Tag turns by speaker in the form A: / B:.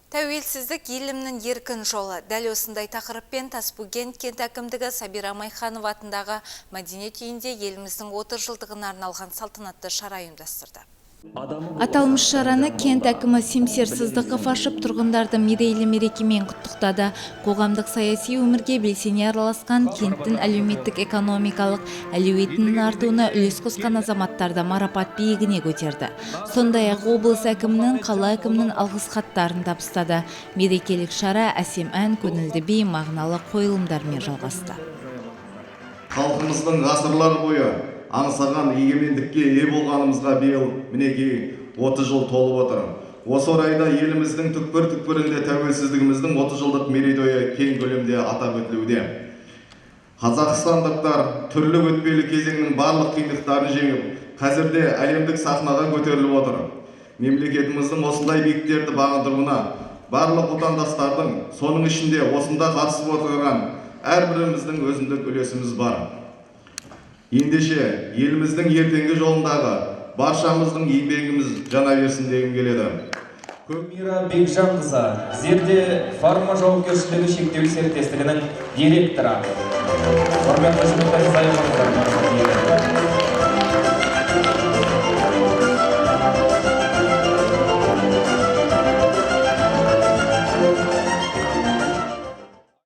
A: Тәуелсіздік – елімнің еркін жолы. Дәл осындай тақырыппен Тасбөген кент әкімдігі Сабира Майханова атындағы мәдениет үйінде еліміздің 30 жылдығына арналған салтанатты шара ұйымдастырды. Аталмыш шараны кент әкімі Семсер Сыздықов ашып, тұрғындарды мерейлі мерекемен құттықтады. Қоғамдық саяси өмірге белсене араласқан, кенттің әлеуметтік экономикалық әлеуетінің артуына үлес қосқан азаматтарды марапат биігіне көтерді. Сондай-ақ облыс әкімінің, қала әкімінің алғыс хаттарын табыстады. Мерекелік шара әсем ән, көңілді би, мағыналы қойылымдармен жалғасты.
B: Халқымыздың ғасырлар бойы аңсаған егемендікке ие болғанымызға биыл, мінекей, 30 жыл толып отыр. Осы орайда еліміздің түкпір-түкпірінде тәуелсіздігіміздің 30 жылдық мерейтойы кең көлемде атап өтілуде. Қазақстандықтар түрлі өтпелі кезеңнің барлық қиындықтарын жеңіп, қазірде әлемдік сахнаға көтеріліп отыр. Мемлекетіміздің осындай биіктерді бағындыруына барлық отандастардың, соның ішінде осында қатысып отырған әрбіріміздің өзіндік үлесіміз бар. Ендеше, еліміздің ертеңгі жолындағы баршамыздың еңбегіміз жана берсін дегім келеді.
C: Мира Бекжанқызы, Зерде Фарма жауапкершілігі шектеулі серіктестігінің директоры. Құрметті қошеметтеріңізді аямаңыздар, марапат иелері.